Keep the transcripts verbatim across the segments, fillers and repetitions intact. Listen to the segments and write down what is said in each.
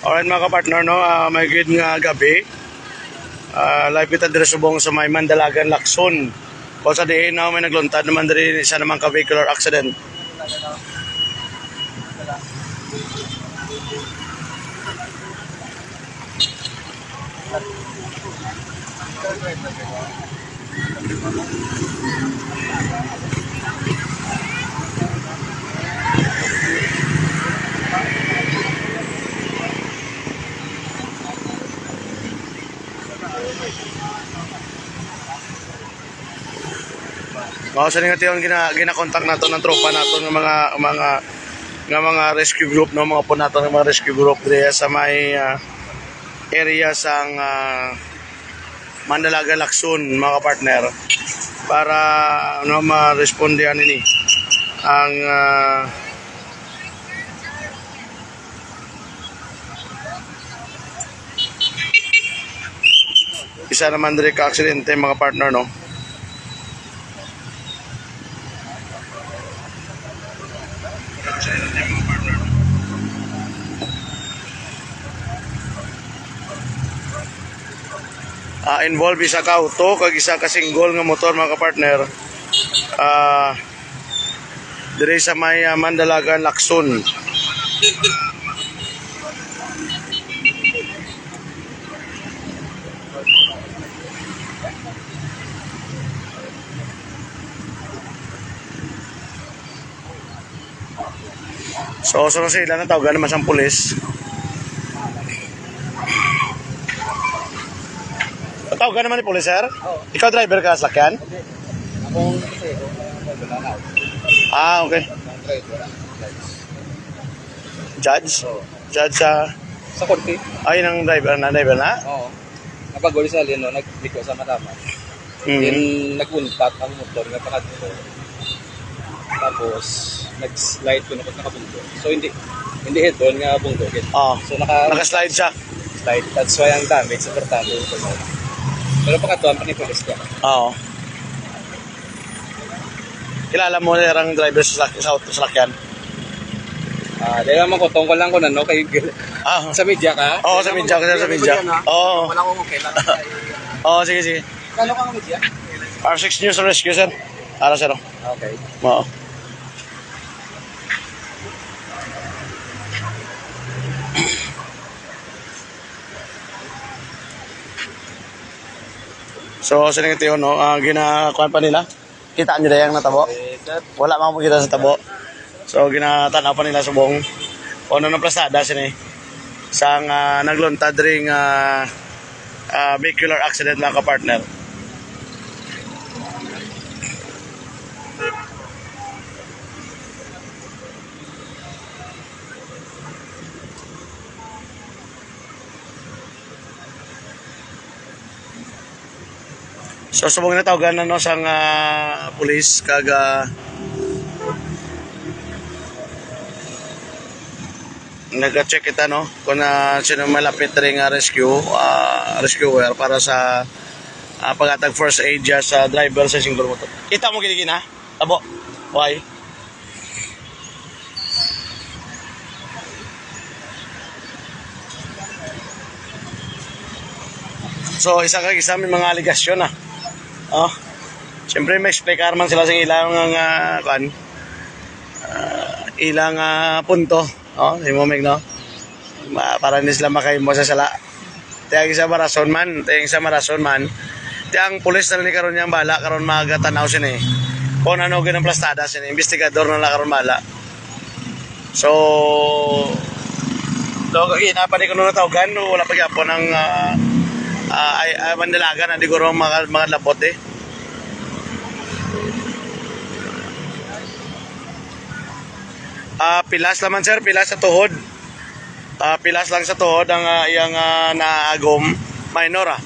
Alright, mga kapartner, no, ah, may gid nga gabi. Ah, live kita diri subong sa may Mandalagan, Lacson. Kung sa diin, no, may nagluntad naman diri, isa naman ka vehicular accident. Mao sa ning tion, gina-, ginakontak nato ng tropa nato ng mga, mga, nga mga rescue group, no, mga po nato ng mga rescue group diri sa may, ah, area sang, ah, Mandalaga, Lacson, mga partner, para, ano, ma-responde ani ni ang, ah, isa naman diri ka aksidente, mga partner, no? Ah, involved isa ka auto kag isa ka single nga motor, mga kapartner. Ah, diri sa may, ah, Mandalagan, Lacson. So, so sa ila, natawgan naman sang pulis. Natawgan naman ni pulis, sir? Oo. Ikaw driver ka sa sakyan? Hindi. Ako, kasi, ako, wala na. Ah, okay. Ang driver, ang judge. Judge? Oo. Judge sa Sa korte. Ay, nang driver na, driver na? Oo. Napaguli sa Lino, nagliko sa Malaman. Mm. Then, nag-untat ang motor nga pangadto. Tapos, nag-slide ko na nakabunggo. So, hindi, hindi head-on nga bunggo, gid. Ah, so, naka- naka-slide siya. Slide. That's why ang damage sa portado. Pero pangatuan pa ni pulis ka. Oo. Kilala mo na yung driver sa, sa, sa salakyan? Ah, di naman ko, tungkol lang ko na, no? Kay, ah, sa media ka? Oo, sa media ka, sir, sa media. Media na. Oo. Wala akong okay lang. Oo, sige, sige. Kano ka ang media? R six News Rescue, sir. Ara, sir, oh. Okay. Oo. So, sa ning tion, no, ah, ginakuan pa nila. Kita nyo dayang natabo? Wala man mo kita sa tabo. So, ginatanaw pa nila subong kung ano ang plastada sini sang, ah, nagluntad ring, ah, ah, vehicular accident, mga kapartner. So, subong natawgan na, no, sang, ah, pulis kag, ah, nag-check kita, no, kung, ah, sino malapit rin nga rescue, ah, rescuer para sa, ah, paghatag first aid dya sa driver sa single motor. Kita mo gini na? Tabo. Why? So, isa kag isa may mga alegasyon na. Oh. Siyempre, may explicar man sila sa ilang nga, nga, kuan, ah, ilang, ah, punto. Oh, imo, Meg, no? Ma-, para hindi sila makahimo sa sala. Ti ang isa marason man, ti ang isa marason man. Ti ang pulis na ni karon yang bala, karon magatanaw sini. Kung ano gid ang plastada sini, investigador na lang karon bala. So, so, ina pa di ko natawgan, wala pa gyapon ang, ah, ah, ay, ay, Mandalagan, na di ko rin mga, mga labot, eh. Ah, pilas naman, sir, pilas sa tuhod. Ah, pilas lang sa tuhod ang, ah, iyang, ah, naagom. Minor, ah.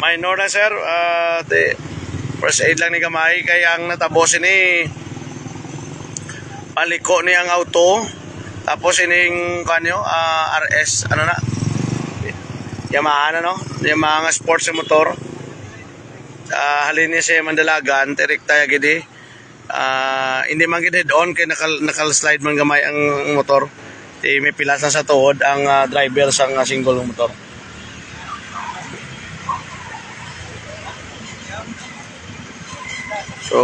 Minor na, sir. Ah, di, first aid lang ni gamay. Kay ang natabo sini, paliko ni ang auto. Tapos ining, kanyo, ah, R S, ano na? Yamaha na, no? Yamaha nga sports nga motor. Ah, halin ni sa Mandalagan, direkta ya gidi. Ah, hindi man gid head-on kay nakal-, nakal-slide man gamay ang motor. Di may pilas na sa tuhod ang, ah, driver sang, ah, single nga motor. So,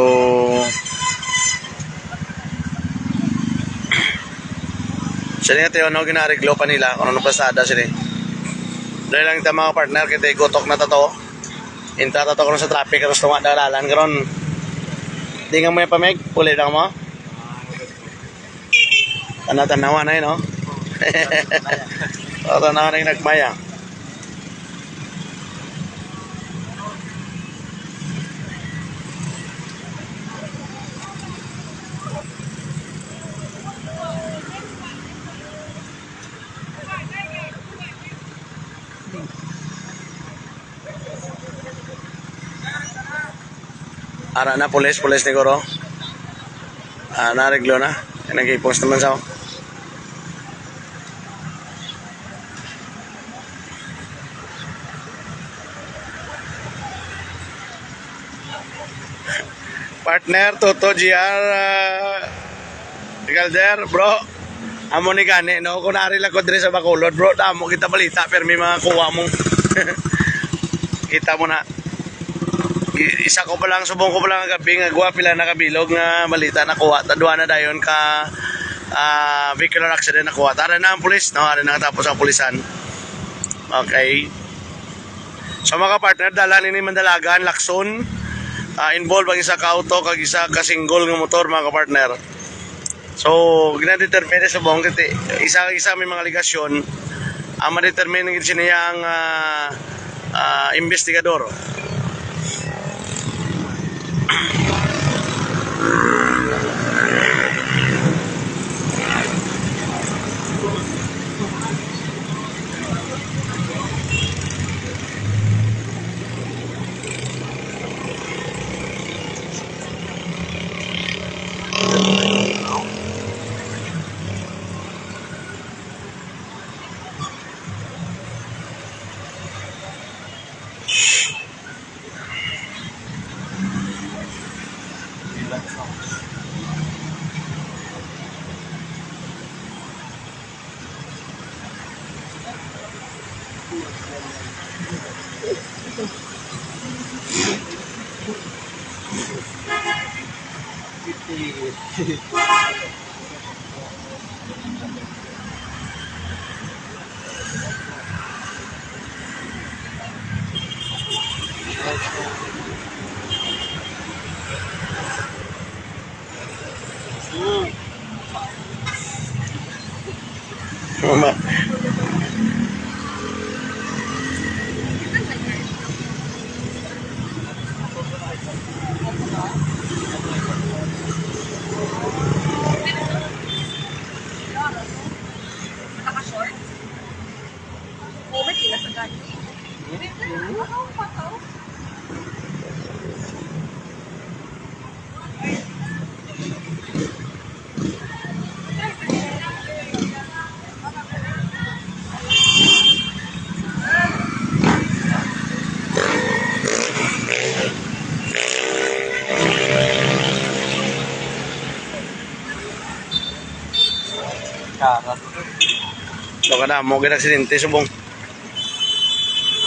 sini nga tiyo, no, ginaariglo pa nila kung ano pasada sini. Dali lang ta, mga partner, kay gutok na ta to. Intra ta to karon sa traffic, karon sa tunga dalalan karon. Di nga may pamig, puli lang mo. Tanaw-tanawa na yun, no? O, tanawa na yung nagmaya. Ara na, pulis, pulis ni Guro. Ah, nareglo na. Nag-ipos naman sa Partner, Toto, G R, ah, Galder, bro. Amo ni gani, no? Kung naari lang ko diri sa Bacolod, bro, damo kita balita, pero may mga kuha mo. Kita mo na. I-, isa ko pa lang, subong ko pa lang ang gabi nga gwa, pila na kabilog nga balita nakuha. Tadwa na dayon ka, ah, vehicular accident nakuha. Tara na ang pulis, no? Ari na tapos ang pulisan. Okay. So, mga partner, dalan ini Mandalagan, Lacson. Ah, involved ang isa ka auto kag isa ka single nga motor, mga partner. So, ginadetermine sa buong kiti, isa-isa may mga alegasyon. Ang madetermine gid siniya ang, ah, ah, investigador. Mama. Naka-short? Oh, may pila sa gani. Wait lang, ano ang pataw? Karat. So, kada mo gid aksidente subong.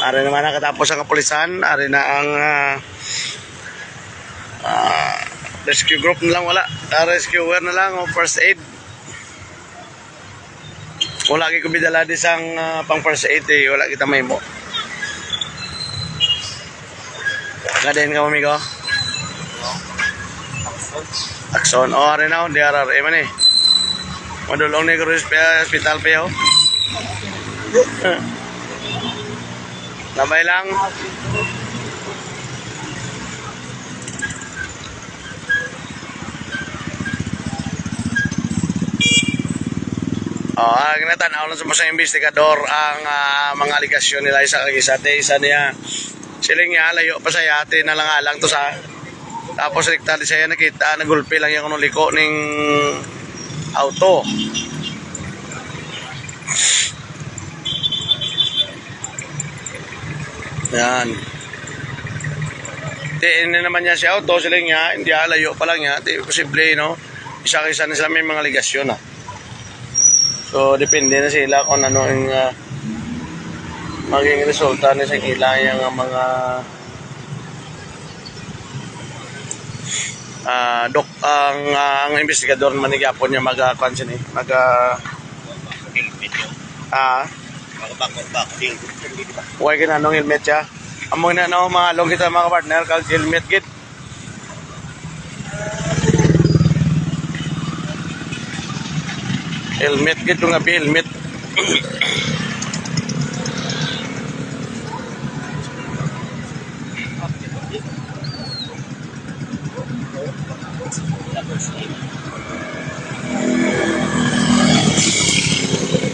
Ari naman nakatapos ang kapulisan, ari na ang, ah, ah, rescue group na lang, wala. Ah, rescuer na lang o first aid. Wala gid ko bidala di sang, ah, pang first aid, eh. Wala kita mahimo. Kadin ka, amigo? Akson. Oh, ari na, oh, D R R A man, eh. Madulong ni Cruz pa, hospital pa, oh. Labay lang. Oh, ang natan-aw lang sa mga investigador ang, ah, mga alegasyon nila, isa kag isa. Te, isa niya, siling niya, layo pa sa yate na lang alang to sa. Tapos, rekta di siya nakita, nagulpi lang yung liko ning auto. Yan. Ti, ini naman niya si auto, sila niya, hindi, ah, layo pa lang niya. Ti, posible, no? Isa-isa na sila may mga ligasyon, ah. So, depende na sila kung ano ang, ah, maging resulta ni sa ila nga mga, ah, dok-, ang, ah, ang investigador man ni gyapon niya mag, ah, kuwan sini, mag, ah, ah, Mga backward back, di, di, di ba? Why ginanong helmet siya? Amo na, no, mga along kita, mga partner, kag helmet gid. Helmet gid, nga helmet.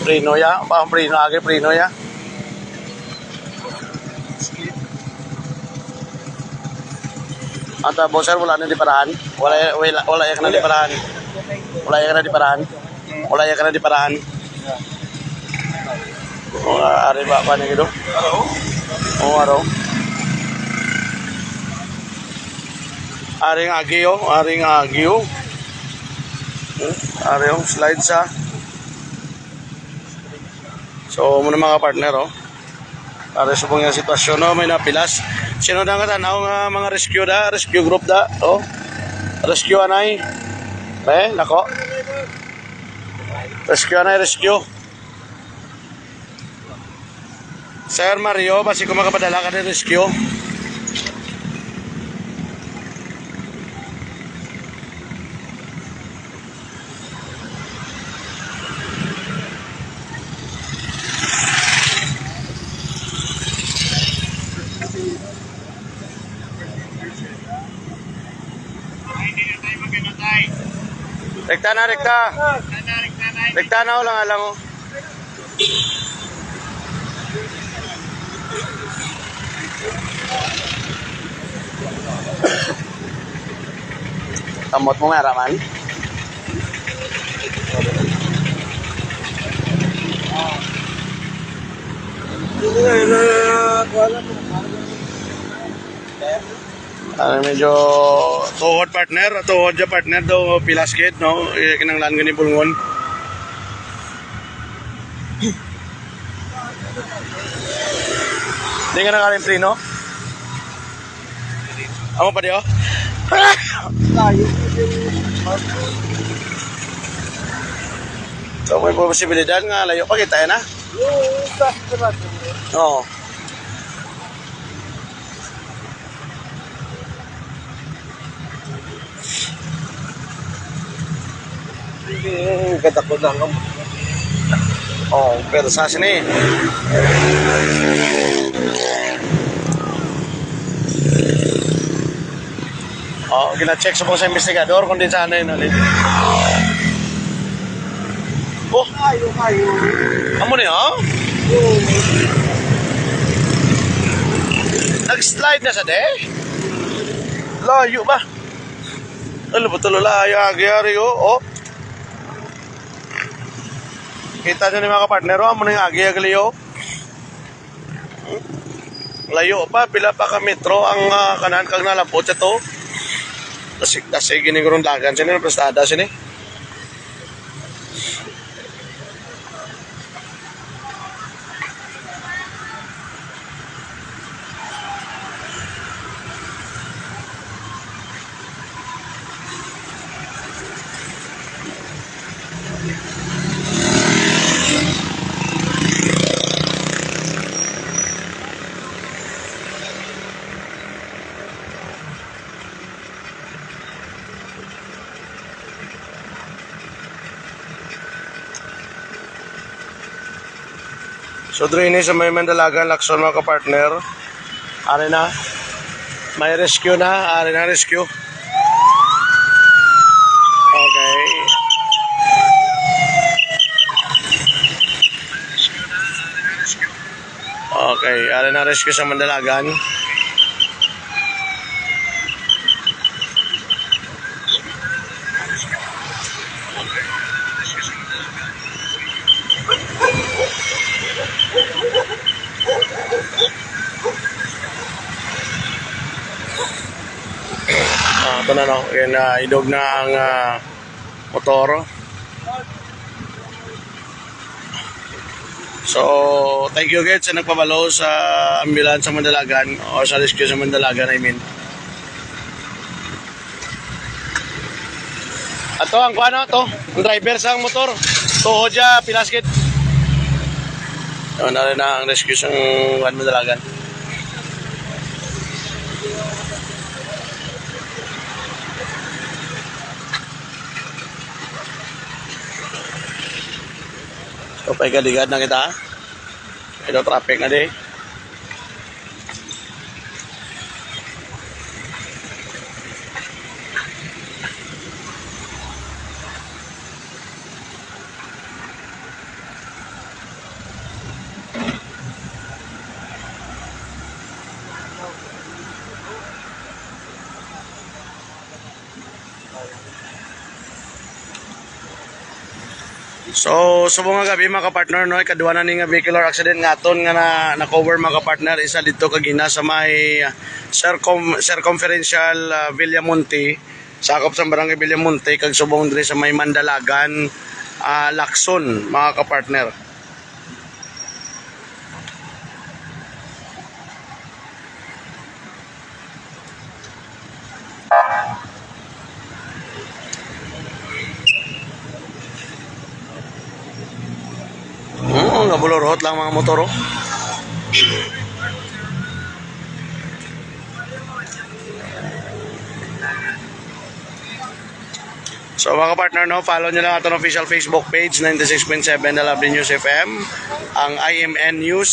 Preno ya, pa ang preno, agi preno ya. Ang tabo, sir, wala na di parahan. Wala, wala, wala ya ka na di parahan. Wala ya ka na di parahan. Wala ya ka na di parahan. Oh, ari ba pa ni do? Oh, aro. Ari nga agi, oh. Ari nga agi, oh. Ari, oh, slide sa. So, muna mga partner, oh. Para subong yung sitwasyon, no? May napilas. Sino na nga tanaw nga mga rescue da? Rescue group da? Oh. Rescue anay. Eh, nako. Rescue anay, rescue. Sir Mario, basi ko makapadala ka ng rescue. Rekta na, rekta. Rekta na, wala nga lang, oh. Kamot mo nga raman. Ano, medyo tuhod, partner, tuhod ya, partner, do pilas gid, no? Eh, kinanglan gani bulngon. Di nga nakalimprino? Amo pa di, oh. Layo. So, may posibilidad nga layo pa kita, eh, na? Oo. Hmm, ganda ko lang ang, oh, pero sa sini. Oh, gina-check sa mga investigador kung di sa ano yun, ano yun. Oh. Ayo, ayo. Amo ni, ha? Oo. Nag-slide na sa de? Layo ba? Ano ba, tulo layo, agi, ari, oh, oh. Kita nyo ni mga partner, oh, amo ni agi, agi, oh. Layo pa, pila pa ka metro ang, ah, kanan kag nalabot sa to. Dasig-dasig gini gurong dagan sini, prestada sini. So, diri ni sa may Mandalagan, Lacson, mga kapartner. Ari na. May rescue na. Ari na, rescue. Okay. Okay, ari na rescue sa Mandalagan. Ano, no? Yan, ah, idog na ang, ah, motor. So, thank you again sa nagpabalo sa ambulance sa Mandalagan o sa rescue sa Mandalagan, I mean. Ato ang kuan, no, to, ang driver sang motor. Tuhod siya, pilaskit. Ano na rin ang rescue sang kuan, Mandalagan. So, paigad-igad na kita. Ito, traffic na di. So, subong nga gab-i, mga kapartner, no, ikaduha na ni nga vehicular accident nga aton nga na, na-cover, mga kapartner, isa didto kagina sa may, ah, circum-, circumferential, ah, Villamonte, sakop sa barangay Villamonte, kag subong diri sa may Mandalagan, ah, Lacson, mga kapartner. Oo, nabulurot lang mga motor, oh. So, mga partner, no, follow nyo lang aton official Facebook page, ninety-six point seven The Lovely News F M, ang I M N News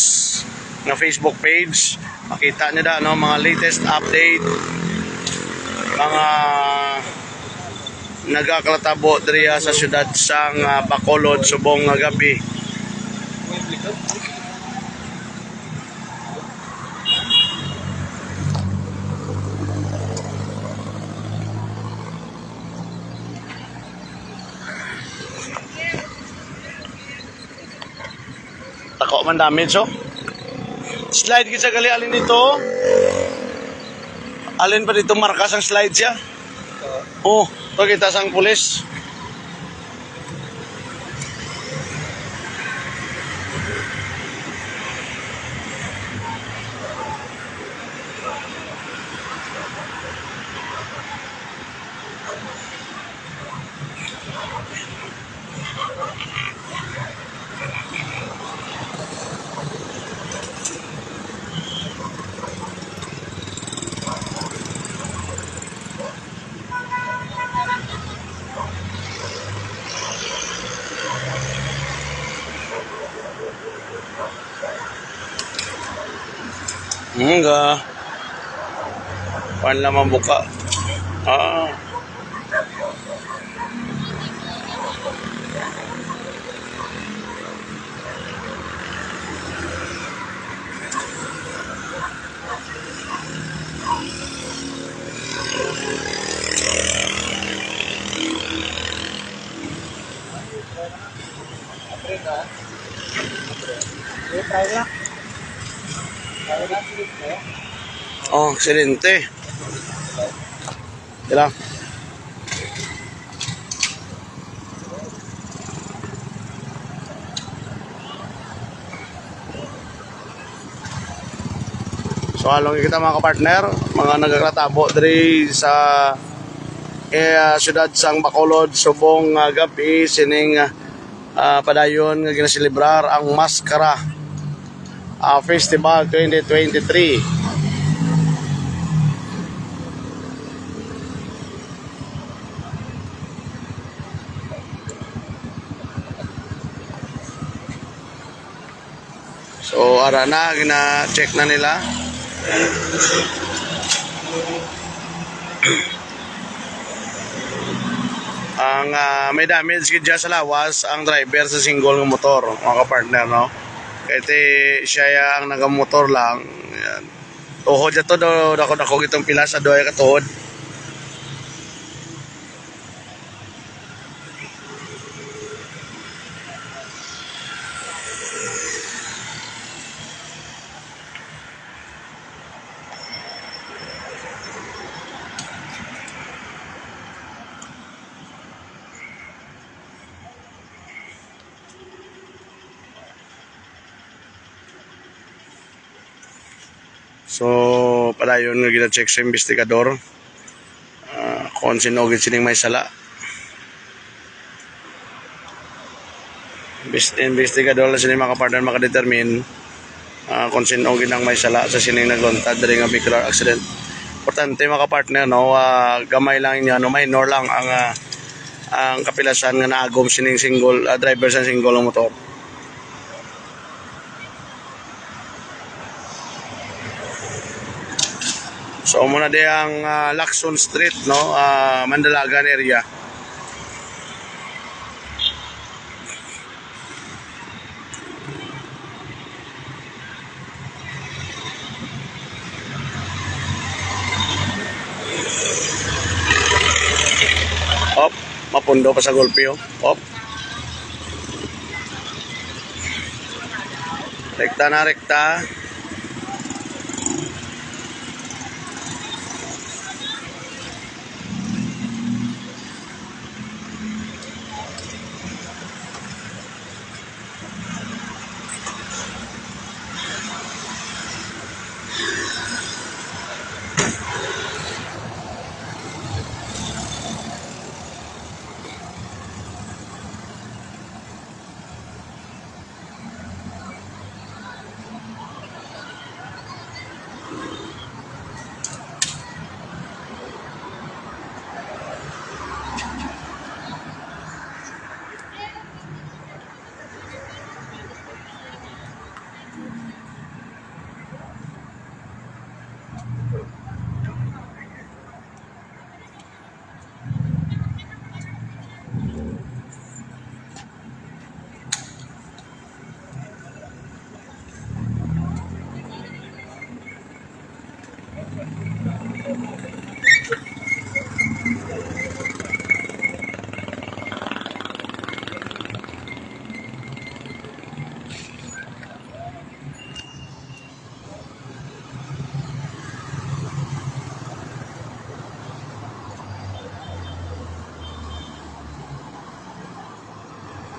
nga Facebook page. Makita nyo da, no, mga latest update, mga nagakatabo diri sa siyudad sang, ah, Bacolod subong nga gab-i. Tako man damage, oh. Slide gid siya gali, alin dito? Alin pa dito, marka sang slide siya. Oh, to kita sang pulis. Nga. Kuan lamang buka. Ah. Oh, aksidente. Dira. So, halong kita, mga kapartner, mga nagakatabo diri sa, eh, ah, siyudad sang Bacolod, subong nga gab-i sining, ah, padayon nga ginaselebrar ang Maskara, ah, Festival twenty twenty-three. So, ara na, gina-check na nila. Ang, ah, may damage gid dyan sa lawas, ang driver sa single nga motor, mga kapartner, no? Kaya ti, siya ya ang nagamotor lang. Yan. Tuhod na to, do, dako-dako itong pila sa duha ka tuhod. So, padayon nga gina-check sa investigador, ah, kung sino gid sining may sala. Bis-, investigador lang sini, mga kapartner, makadetermine, ah, kung sino gid ang may sala sa sining nagluntad diri nga vehicular accident. Importante, mga kapartner, no, ah, gamay lang inyo, no, minor lang ang, ah, ang kapilasan nga naagom sining single, ah, driver sa single nga motor. So, muna di ang, ah, Lacson Street, no? Ah, Mandalagan area. Op, mapundo pa sa gulpi, oh. Op. Rekta na, rekta.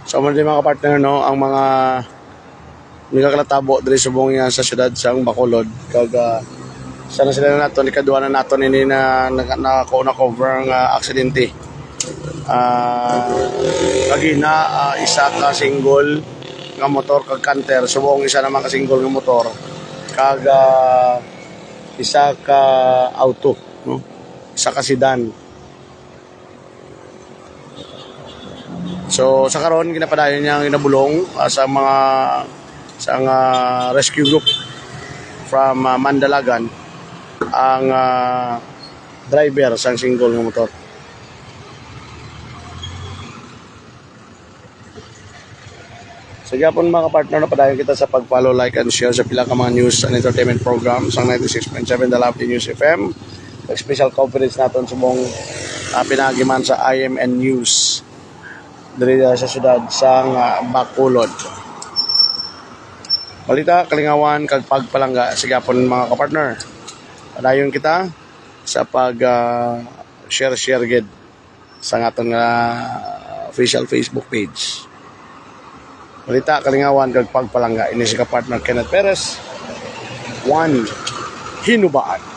So, mao ni, mga kapartner, no, ang mga nagakalatabo diri subong niya sa siyudad sang Bacolod, kag, ah, isa na sila na naton, ikadua na naton ini na, na, na, na cover nga aksidente. Ah, kagina, ah, isa ka single nga motor kag canter, subong isa naman ka single nga motor, kag, ah, isa ka auto, no? Isa ka sedan. So, sa karon, ginapadayon niya ang ginabulong, ah, sa mga, sa nga rescue group from, ah, Mandalagan ang, ah, driver sang single nga motor. Sa gihapon, mga kapartner, napadayon kita sa pag-follow, like, and share sa pila ka mga news and entertainment programs sang ninety-six point seven The Lovely News F M. Special coverage naton subong, ah, pinaagi man sa I M N News diri sa siyudad sang, ah, Bacolod. Balita, kalingawan, kag pagpalangga sa gihapon, mga kapartner. Padayon kita sa pag, ah, share-share gid sa aton nga official Facebook page. Balita, kalingawan, kag pagpalangga. Ini si kapartner Kenneth Perez. One, Hinubaan.